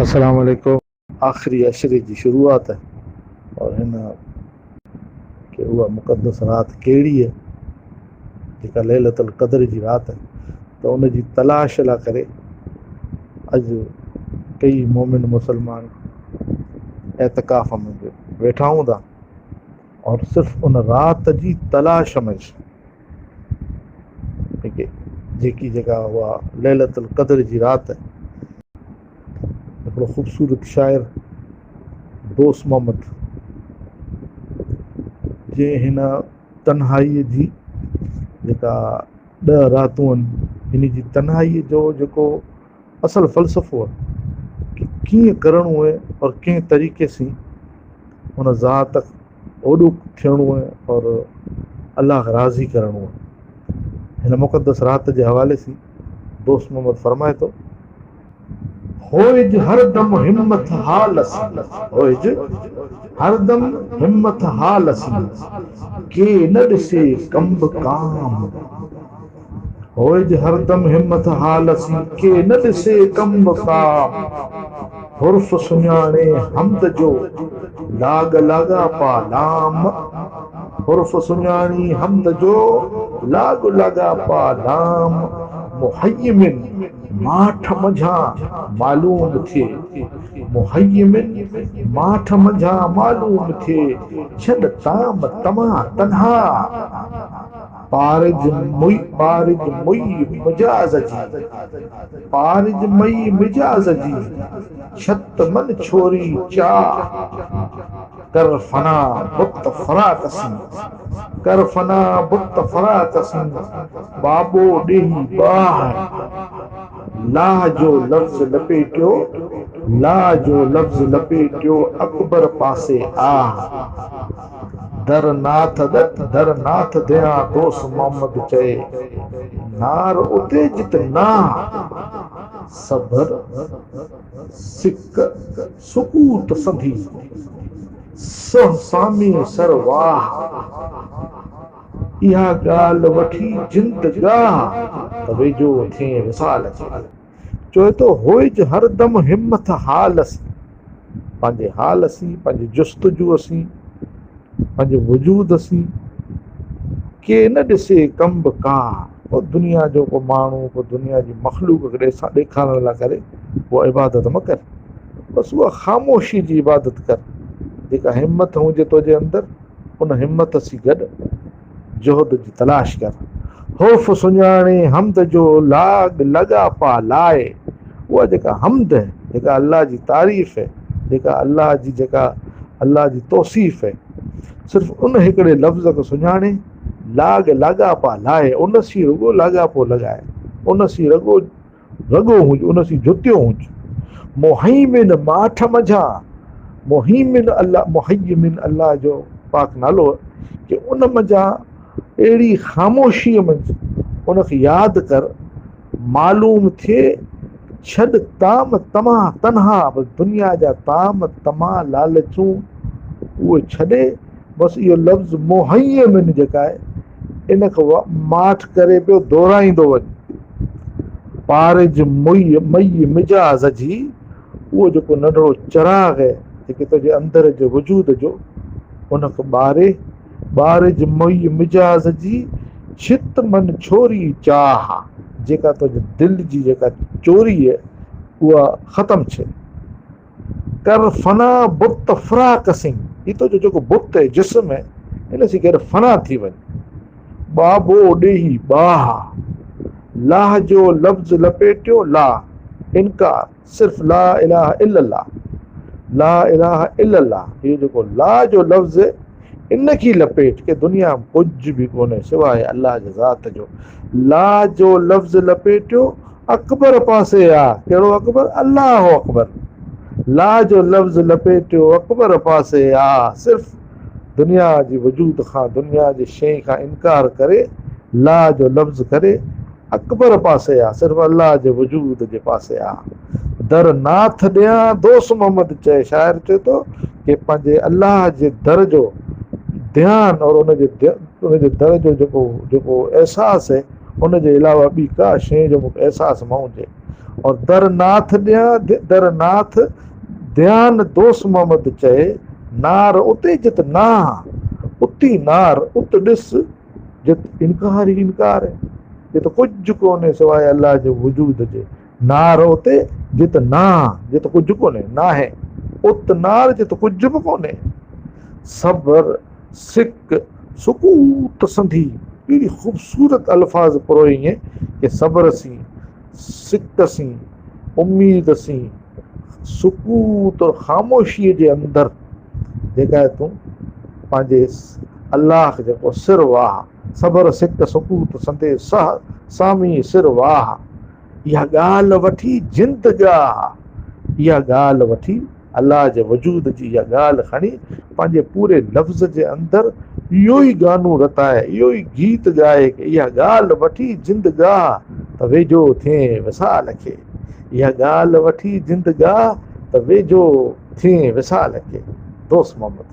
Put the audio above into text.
السلام عليڪم. آخري عشري جي شروعات اور هن کي اها مقدس رات ڪهڙي آهي جيڪا ليلة القدر جي رات آهي ته ان جي تلاش لا ڪري اڄ ڪئي مومن مسلمان اعتڪاف ۾ به ويٺا هوندا اور صرف ان رات جي تلاش ۾ جيڪي جيڪا اها ليلة القدر جي رات هڪڙو خوبصورت شاعر دوست محمد جنهن هن تنهائيء جي جيڪا ڏهه راتون آهن ان جي تنهائيء جو جيڪو اصل فلسفو آهي ڪي ڪيئن ڪرڻو آهي اور ڪنهن طريقي سين ان ذات اوڏو ٿيڻو آهي اور الله کي راضي ڪرڻو آهي. هن مقدس رات جي حوالي سين دوست محمد فرمائي ٿو. هوئج هر دم همٿ حال سين، هوئج هر دم همٿ حال سين، ڪي نه ڏسي ڪنب ڪام. هوئج هر دم همٿ حال سين، ڪي نه ڏسي ڪنب ڪام. حرف سڃاڻي حمد جو، لاڳ لاڳاپا لام. حرف سڃاڻي حمد جو، لاڳ لاڳاپا لام. مهيمن ماٺ منجهان معلوم ٿئي، مهيمن ماٺ منجهان معلوم ٿئي، ڇڏ طعام طمع تنها. پارج مئي پارج مئي مجاز جي، پارج مئي مجاز جي، ڇت من ڇوري چاهه، ڪر فنا بت فراق سين، ڪر فنا بت فراق سين، بابو ڏيهي باهه، لاهه جو لفظ لپيٽيو، لاهه جو لفظ لپيٽيو، اڪبر پاسي آهه. در ناٿ ڏٿ در ناٿ ڌيان دوس محمد چئي، نار اتي جت ناهه، صبر سڪ سڪوت سنڌي، سه سامي سر واهه، اها ڳالهه وٺي جند ڳاهه، ته ويجهو ٿئين وصال کي. چوي ٿو هوئج هر دم همٿ حال سين، پنهنجي حال سين، پنهنجي جستجو سين، پنهنجي وجود سين، ڪي نه ڏسي ڪنب ڪا، ڪو دنيا جو ڪو ماڻهو، ڪو دنيا جي مخلوق کي ڏيکارڻ لاء ڪري اها عبادت مه ڪر، بس اها خاموشي جي عبادت ڪر، جيڪا همٿ هجي تنهنجي اندر ان همٿ سين گڏ جهد جي تلاش ڪر. حرف سڃاڻي حمد جو لاڳ لاڳاپا لاء اها جيڪا حمد آهي، جيڪا الله جي تعريف آهي، جيڪا الله جي جيڪا الله جي توصيف آهي، صرف ان هڪڙي لفظ کي سڃاڻي لاڳ لاڳاپا لاء ان سين رڳو لاڳاپو لڳاء، ان سين رڳو رڳو هج، ان سين جتيو هج. مهيمن ماٺ منجهان، مهيمن الله، مهيمن الله جو پاڪ نالو ڪي ان منجهان اهڙي خاموشيء منجهه ان کي ياد ڪر، معلوم ٿئي ڇڏ طعام طمع تنها، بس دنيا جا طعام طمع لالچون اهي ڇڏي بس اهو لفظ مهيمن جيڪا آهي ان کي ماٺ ڪري پيو دهرائيندو وڃ. پارج مئي مئي مجاز جي اهو جيڪو ننڍڙو چراغ آهي جيڪي تنهنجي اندر جي وجود جو ان کي ٻاري ٻارج مئي مجاز جي ڇت من ڇوري چاهه جيڪا تنهنجي دل جي جيڪا چوري آهي اها ختم ڇي. ڪر فنا بت فراق سين، هي تنهنجو جيڪو بت آهي، جسم آهي، ان سين گڏ فنا ٿي وڃ. ٻاٻو ڏيهي ٻاهه، لاهه جو لفظ لپيٽيو لا، انڪار، صرف لا اله الا الله، لا اله الا الله، اهو جيڪو لا جو لفظ آهي، ان کي لپيٽ ڪي دنيا ۾ ڪجهه به ڪونهي سواء الله جي ذات جو. لا جو لفظ لپيٽيو اڪبر پاسي آ، ڪهڙو اڪبر؟ الله اڪبر. لا جو لفظ لپيٽيو اڪبر پاسي آ، صرف دنيا جي وجود کان، دنيا جي شين کان انڪار ڪري لا جو لفظ ڪري اڪبر پاسي آ، صرف الله جي وجود جي پاسي آ. در ناٿ ڏيان دوست محمد چئي، شاعر چئي ٿو ڪي پنهنجي الله جي در جو ڌيان اور ان جي ان جي در جو جيڪو جيڪو احساس آهي ان جي علاوه ٻي ڪا شيء جو مونکي احساس نه هجي. اور در ناٿ ڏيان در ناٿ ڌيان دوست محمد چئي، نار اتي جت ناهه، اتي نار ات ڏس جت انڪار ئي انڪار آهي، جت ڪجهه ڪونهي سواء الله جي وجود جي، نار اتي جت ناهه، جت ڪجهه ڪونهي، ناهي، ات نار جت ڪجهه به ڪونهي. صبر، سڪ، سڪوت سنڌي اهڙي خوبصورت الفاظ پروئي ائين ڪي صبر سين، سڪ سين، اميد سين، سڪوت اور خاموشيء جي اندر جيڪا تون پنهنجي الله کي جيڪو سر واهه، صبر سڪ سڪوت سندي سه سامي سر واهه، اها ڳالهه وٺي جند ڳاهه، اها ڳالهه وٺي الله جي وجود جي اها ڳالهه کڻي پنهنجي پوري لفظ جي اندر اهو ئي گانو رتائي، اهو ئي گيت ڳائي ڪي اها ڳالهه وٺي جند ڳاهه ته ويجهو ٿئين وصال کي، اها ڳالهه وٺي جند ڳاهه ته ويجهو ٿئين وصال کي. دوست محمد.